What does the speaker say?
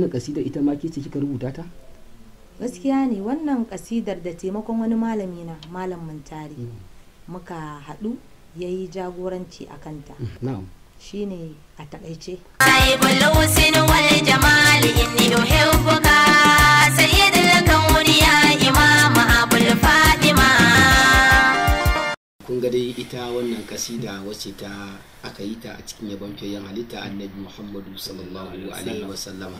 Wannan kasida ita ma ke ce kika rubuta ta? Gaskiya ne, wannan kasidar da taimakon wani malami na, Malam Muntari, muka haɗu ya yi jagoranci a kanta. Na'am. Shine a takaice. صاحب الحسن والجمال إني أحبك سيد الكون يا إمام أبو الفاطمة. Kun ga dai ita wannan kasida wacce ta aka yi ta a cikin yabon fiyayyen halitta Annabi Muhammadu sallallahu alaihi wasallama.